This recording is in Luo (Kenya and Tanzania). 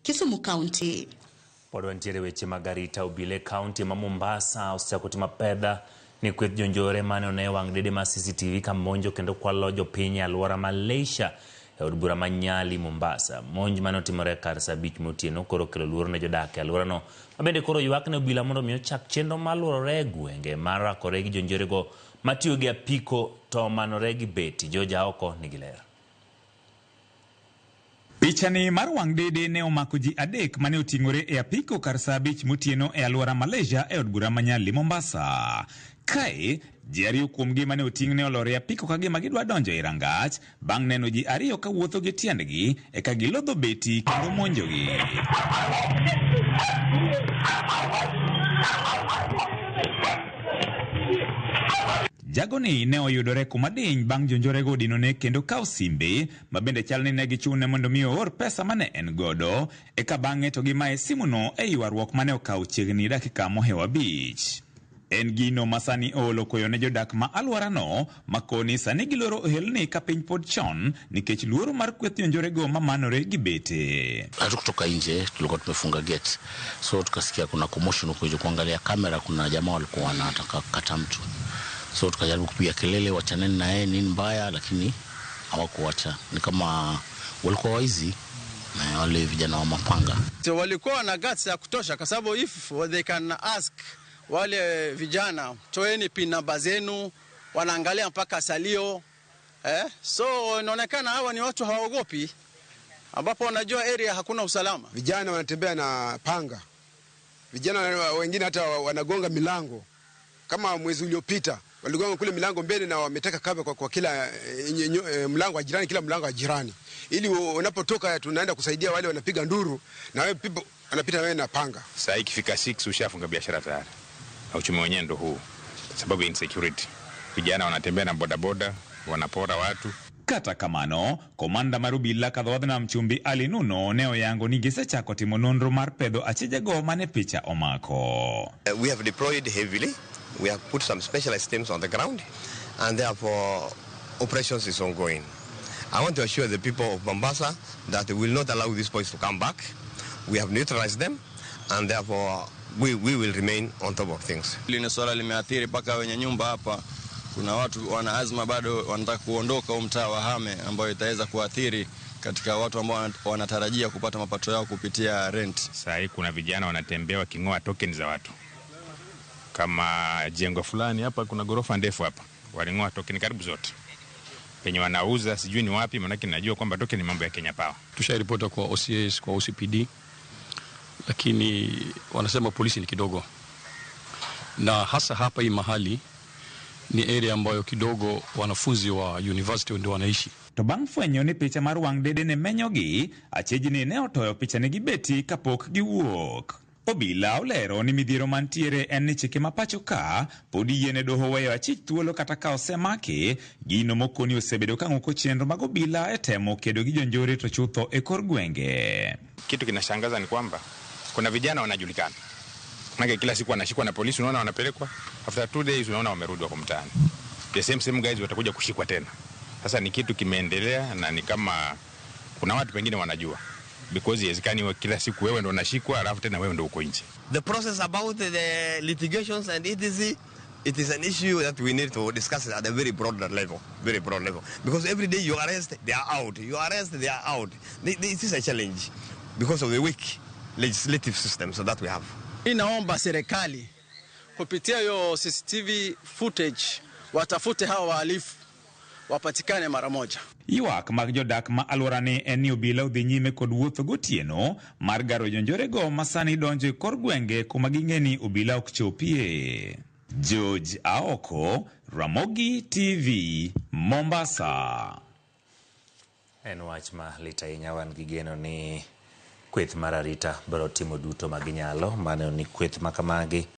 Kisumu County. Pod wantiere weche mag arita. Obila e kaunti ma Mombasa osechako timo apedha ni kweth jonjore mane one wang' dede mar CCTV ka monjo kendo kwalo jopiny e alwora ma Leisure e od bura ma Nyali, Mombasa. Monj mane otimore kar saa 5 motieno koro okelo luoro ne jodak e alworano ma bende koro ywak ne obila mondo mi ochak chenro mar luorore e gwenge mar rakore gi jonjorego matiyo gi apiko to omanore gi beti. George Aoko nigi ler. Pichani mar wang' dede ne omako ji 3 mane oting'ore e apiko kar saa 5 motieno e alwora Malaysia e od bura ma Nyali, Mombasa. Kae, ji 2 kuomgi mane oting' ne olor e apiko ka gima gidwa donjo e rangach bang' neno ji 2 ka wuotho gi tiendgi eka gilodho beti kendo monjogi. Jagoni ne oyudore kuma diny bang' jonjorego dinone kendo kawo simbe ma bende chal ni ne gichune mondo mi oor pesa mane en godo eka bang'e to gimaye simuno e ywaruok mane okawo chiegni dakika mohewo 5. En gino ma sani oolo koyo ne jodak ma alworano ma koni sani giloro ohelni ka piny pod chon nikech luoro mar kweth jonjorego ma manore gi bete. Hatukutoka nje, tulikuwa tumefunga gate, so tukasikia kuna commotion huko nje. Kuangalia kamera, kuna jamaa walikuwa wanataka kukata mtu, so tukajaribu kupiga kelele, wachaneni na yeye, nini mbaya, lakini hawakuacha. Ni kama walikuwa waizi na wale vijana wa mapanga. So walikuwa na guts ya kutosha, kwa sababu if they can ask wale vijana toeni pin namba zenu, wanaangalia mpaka salio. So inaonekana hawa ni watu hawaogopi, ambapo wanajua area hakuna usalama. Vijana wanatembea na panga, vijana wengine hata wanagonga milango. Kama mwezi uliopita waligonga kule milango mbele na wameteka cover kwa kila mlango wa jirani, kila mlango wa jirani, ili unapotoka tunaenda kusaidia wale wanapiga nduru na wewe people wanapita wewe na panga. Saa ikifika 6 ushafunga biashara tayari. Na uchumi wenyewe ndo huu, sababu ya insecurity. Vijana wanatembea na bodaboda, wanapora watu. Kata kamano, komanda mar obila kadho nam chumbi Ali Nuno ne oyango ni gisechako timo nonro mar pedho achijego mane picha omako. We have deployed heavily. We have put some specialized teams on the ground, and therefore operations is ongoing. I want to assure the people of Mombasa that we will not allow these boys to come back. We have neutralized them, and therefore we will remain on top of things. Hili ni swala limeathiri mpaka wenye nyumba hapa. Kuna watu wana azma bado wanataka kuondoka huu mtaa wahame, ambayo itaweza kuathiri katika watu ambao wanatarajia kupata mapato yao kupitia rent. Saa hii kuna vijana wanatembea waking'oa token za watu. Kama jengo fulani hapa kuna ghorofa ndefu hapa, waling'oa token karibu zote. Penye wanauza sijui ni wapi, maana najua kwamba token ni mambo ya Kenya Power. Tusharipota kwa OCS, kwa OCPD, lakini wanasema polisi ni kidogo. Na hasa hapa hii mahali ni area ambayo kidogo wanafunzi wa university ndio wanaishi. To bang' fwenyo ni picha mar wang' dede ne menyogi, achijni ne otoyo picha ne gi beti kapok giwuok. Obila olero ni midhiero mantiere en ni chike ma pacho ka pod yiene doho weyo achich thuolo kata ka osemaki, gino mokoni osebedo ka ng'uko chenro mag obila e temo kedo gi jonjore to chutho e kor gwenge. Kitu kinashangaza ni kwamba kuna vijana wanajulikana. Maana kila siku wanashikwa na polisi, unaona wanapelekwa, after 2 days unaona wamerudi wako mtaani. The same guys watakuja kushikwa tena. Sasa ni kitu kimeendelea na ni kama kuna watu pengine wanajua. Because haiwezekani wewe kila siku wewe ndo unashikwa alafu tena wewe ndo uko nje. The process about the litigations and etc, it is an issue that we need to discuss at a very broad level, very broad level. Because every day you arrest, they are out. You arrest, they are out. This is a challenge because of the weak legislative systems that we have. Ninaomba serikali kupitia hiyo CCTV footage watafute hawa wahalifu wapatikane mara moja. Ywak mag jodak ma alworani en ni obila odhi nyime kod wuotho gotieno mar garo jonjorego ma sani donjo e kor gwenge kuma ging'e ni obila ok chopie. George Aoko, Ramogi TV, Mombasa. En wach ma lit ahinya, wan gi geno ni kweth mar arita biro timo duto ma ginyalo maneno ni kweth ma kamagi